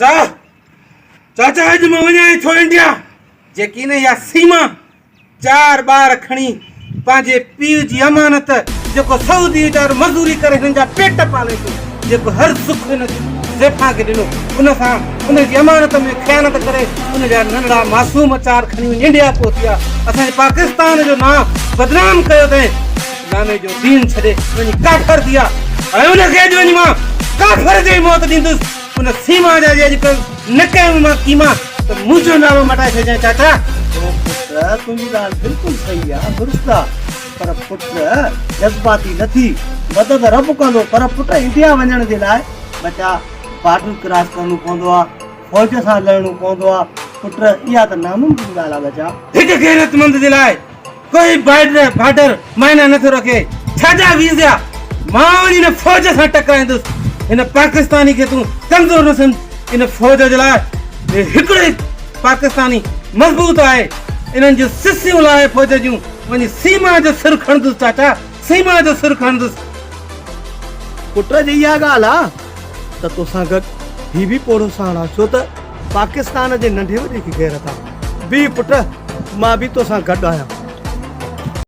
چاچا! چاچا اڄ مان وڃان ٿو انڊيا. جيڪي نه اها سيما چار ٻار کڻي پنهنجي پيء جي امانت جيڪو سعودي ويچارو مزوري ڪري هنن جا پيٽ پالي ٿو، جيڪو هر سک هن زيفان کي ڏنو، ان سان ان جي امانت ۾ خيانت ڪري ان جا ننڍڙا معصوم چار کڻي وڃي انڊيا پهتي آ. اسان جي پاڪستان جو نانء بدنام ڪيو اٿئين. ناني جو دين ڇڏي وڃي ڪافر ٿي آ ۽ ان کي اڄ وڃي مان ڪافر جي موت ڏيندس. ان سيما جا جي اڄ ڪل نه ڪيم مان قيما ته منهنجو نالو مٽائي ڇڏجانء چاچا. او پٽ تنهنجي ڳالهه بلڪل صحيح آ درست آ پر پٽ جذباتي نه ٿي مدد رب ڪندو پر پٽ انڊيا وڃڻ جي لاء ٻچا بارڊر ڪراس ڪرڻو پوندو آ فوج سان لڙڻو پوندو آ پٽ اها ته ناممڪن ڳالهه آ ٻچا. هڪ غيرتمند جي لاء ڪوئي بارڊر بارڊر معنيٰ نٿو رکي. ڇا جا ويزا؟ مان وڃي هن فوج سان ٽڪرائيندس. هن پاڪستاني کي تون ڪمزور نه سمجهه. ان فوج جي لاء هي هڪڙو ئي پاڪستاني مضبوط آهي. انهن جون سسيون لاهي فوج جون وڃي سيما جو سر کڻندس چاچا، سيما جو سر کڻندس. پٽ جي اها ڳالهه آ ته توسان گڏ هي به پوڙهو ساڻ آ ڇو ته پاڪستان جي ننڍي وڏي کي غيرت آ. بيهه پٽ مان به توسان گڏ آهيان.